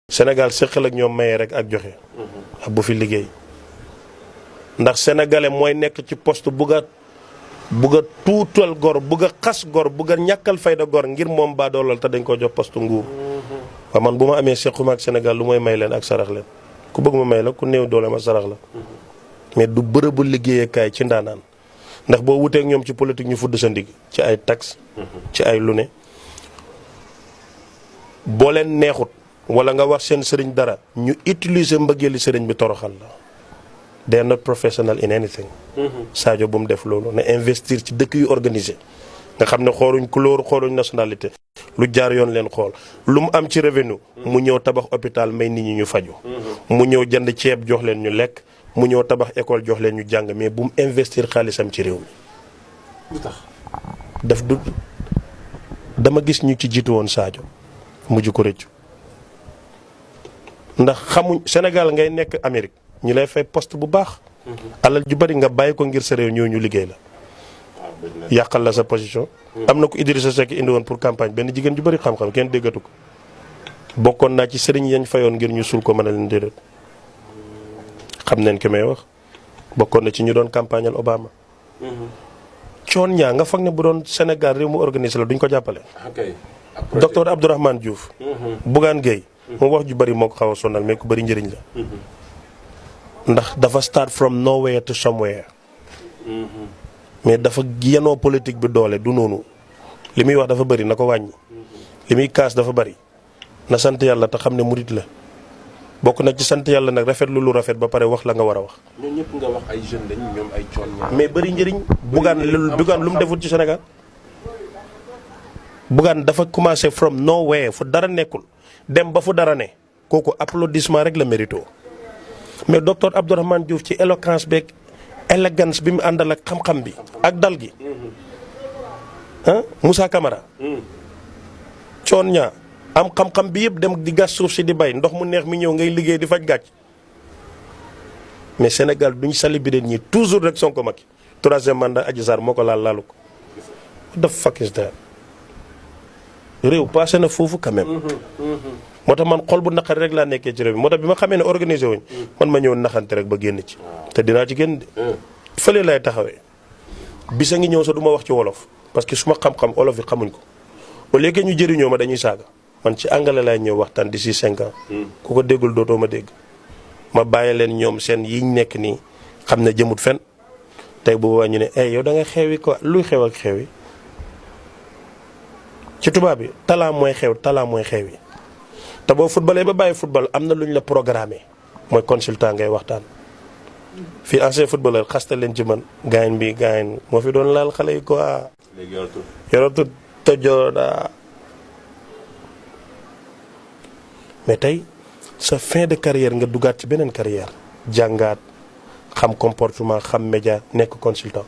Sénégal séqal ak ñoom maye rek ak joxe. ak bu fi liggéey. ndax sénégalais mooy nekk ci poste bugg a tuutal gor bugg a xas gor bugg a ñàkkal fayda gor ngir moom baa doolal te dañ ko jox poste nguur. waaw man bu ma amee sequma ak Sénégal lu mooy may leen ak sarax leen ku bëgg ma may la ku néew doole ma sarax la. mais du bërëbu liggéeyekaay ci ndaanaan ndax boo wuteek ñoom ci politique ñu fudd sa ndigg ci ay taxes. ci ay lu ne boo leen neexut wala nga wax seen sëriñ dara ñu utiliser mbëggeeli sëriñ bi toroxal la. they are not professional in anything. Sadio bu mu def loolu na investir ci dëkk yu organisé nga xam ne xooluñ couleur xooluñ nationalité lu jaar yoon leen xool lu mu am ci revenu mu ñëw tabax hôpital may nit ñi ñu faju mu ñëw jënd ceeb jox leen ñu lekk mu ñëw tabax école jox leen ñu jàng mais bu mu investir xaalisam ci réew mi. lu tax daf du dama gis ñu ci jiitu woon Sadio mujj ko rëccu ndax xamuñ Sénégal ngay nekk Amérique ñu lay fay poste bu baax. alal ju bari nga bàyyi ko ngir sa réew ñëw ñu liggéey la. yàqal la sa position. am na ko Idrissa Seck indi woon pour campagne benn jigéen ju bari xam-xam kenn déggatu ko. bokkoon naa ci sëriñ yañ fayoon ngir ñu suul ko mën a leen déedéet. xam nañ ki may wax bokkoon na ci ñu doon campagnal Obama. coon ñaa nga foog ne bu doon Sénégal réew mu organisé la duñ ko jàppale. docteur Abdourahmane Diouf. Bougane Gueye. moom wax ju bari moo ko xaw a sonal mais ku bari njëriñ la. ndax dafa start from nowhere to somewhere. mais dafa yenoo politique bi doole du noonu li muy wax dafa bari na ko wàññi. li muy kaas dafa bari na sant yàlla te xam ne murit la bokk na ci sant yàlla nag rafetlu lu rafet ba pare wax la nga war a wax. ñoom ñëpp nga wax ay jeunes lañ ñoom ay coon mais bari njëriñ. Bougane lu mu defut ci Sénégal. Bougane dafa commencé from nowhere fu dara nekkul dem ba fu dara ne kooku applaudissement rek la mérito mais docteur Abdourahmane Diouf ci éloquence beeg élégance bi mu àndal ak xam-xam bi ak dal gi Moussa Camara coon ñaa am xam-xam bi yëpp dem di gas suuf si di bay ndox mu neex mi ñëw ngay liggéey di faj gàcc mais Sénégal duñ célébrer ñi toujours rek Sonko Macky troisième mandat Adji Sarr moo ko laalu ko what the fuck is that réew passé na foofu quand même. moo tax man xol bu naqari rek laa nekkee ci réew mi moo tax bi ma xamee ne organisé wuñ man ma ñëw naxante rek ba génn ci te dinaa ci génn de fële lay taxawee bisa ngi ñëw sa du ma wax ci wolof parce que su ma xam-xam olof yi xamuñ ko au lieu que ñu jëriñoo ma dañuy saaga man ci anglais laay ñëw waxtaan d'ici 5 ans ku ko déggul dootoo ma dégg ma bàyyi leen ñoom seen yiñ nekk nii xam ne jëmut fen tey bu boobaa ñu ne yow da nga xewi quoi luy xew ak xewi ci tubaab bi talaa mooy xew yi te boo footballee ba bàyyi football am na lu ñu la programmé mooy consultant ngay waxtaan. fii ancien footballeur xaste leen ci man gaañ bi gaañ moo fi doon laal xale yi quoi. léegi yoratul tëjooda mais tey sa fin de carrière nga dugaat ci beneen carrière jàngaat xam comportement xam média nekk consultant.